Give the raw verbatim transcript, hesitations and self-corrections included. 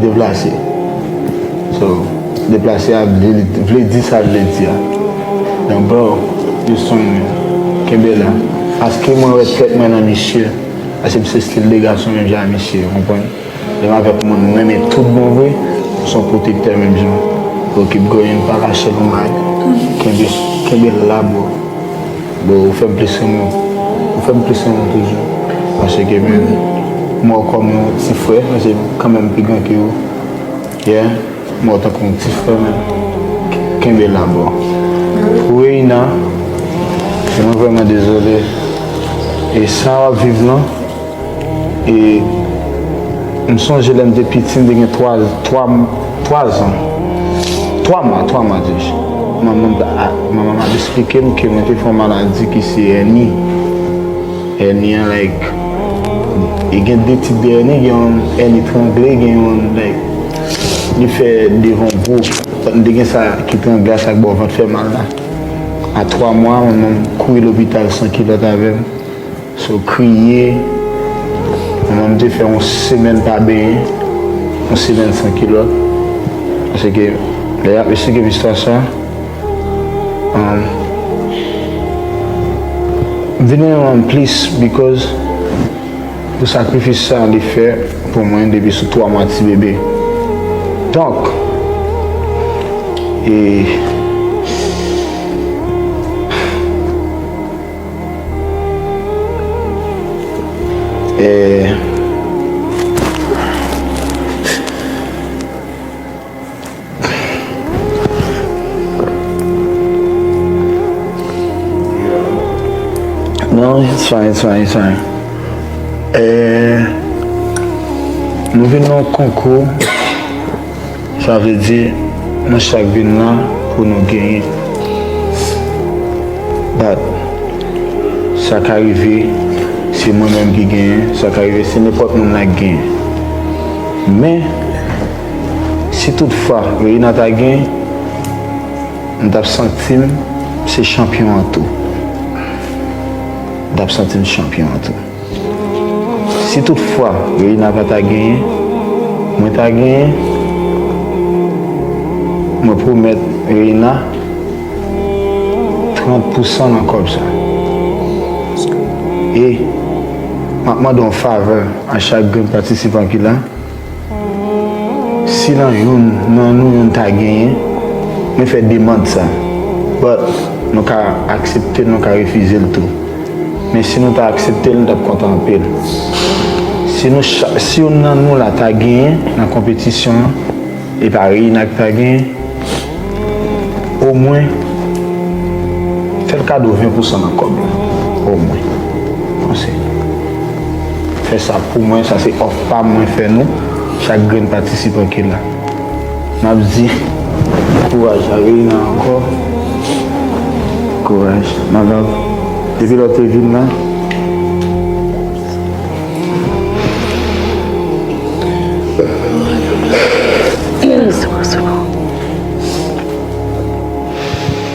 Deplase. So, deplase a vle, vle di sa l vle di a. Donk, bro, Houston, kenbe la. Paske mwen wè tèt mwen nan misye, paske m se stil de gason menm jan a misye, ou konprann? Lè m avèk moun, m renmen tout bon vre, m se yon pwotektè menm jan. Bro, keep going, pa kache pou mwen. Kenbe, kenbe la, bro. Bro, ou fè m plis renmen w. Ou fè m plis renmen w toujou. Paske, men, m wè w kòm yon ti frè, paske kanmenm m pi gran ke ou. Yeah, m wè w tankou yon ti frè, men. Kenbe la, bro. Pou Reina, mwen vrèman dezole. E sa w ap viv lan, E m sonje lè m te piti, m te gen twa, twa, twa zan. Twa mwa, twa mwa, just. Manman m t a, manman m ap eksplike m ke mwen te fè yon maladi ki se èni. Èni an, like, e gen de tip de èni, gen yon èni trangle, gen yon, like, li fè devan w gwo. M te gen sa ki trangle a, sa k ba w vant fè mal la. A twa mwa, manman m kouri lopital san kilòt avè m. So, kriye. Manman m te fè yon semèn pa benyen, yon semèn san kilòt. Paske, lè y ap esplike m istwa sa, um, m vin renmen manman m plis, because pou sakrifis sa li fè pou mwen depi sou twa mwa ti bebe. Donk, e, Eh, non, it's fine, it's fine, it's fine. Eh, nou vin nan yon konkou. Sa vle di, nou chak vin la pou nou genyen. But, sa ka rive, se mwen menm ki genyen, sa ka rive, se nenpòt moun la ki genyen. Men, si toutfwa Reina ta genyen, m t ap santi m se chanpyon an tou. M t ap santi m chanpyon an tou. Si toutfwa Reina pa ta genyen, mwen ta genyen, mwen pwomèt Reina trant pousan nan kòb sa. E m ap mande yon favè a chak grenn patisipan ki la. Si nan youn, nan nou youn ta genyen, mwen fè demann sa. But, nou ka aksepte l, nou ka refize l tou. Men si nou ta aksepte l, nou t ap kontan anpil. Si nou cha-, si youn nan nou la ta genyen nan konpetisyon an, e pa Reina ki ta genyen, omwen, fè l kado ven pousan nan kòb la. Omwen. Panse. Fè sa pou mwen, sa se òf pa mwen fè nou, chak grenn patisipan ki la. M ap di, kouraj a Reina ankò. Kouraj, my love. Depi lè w te vin la,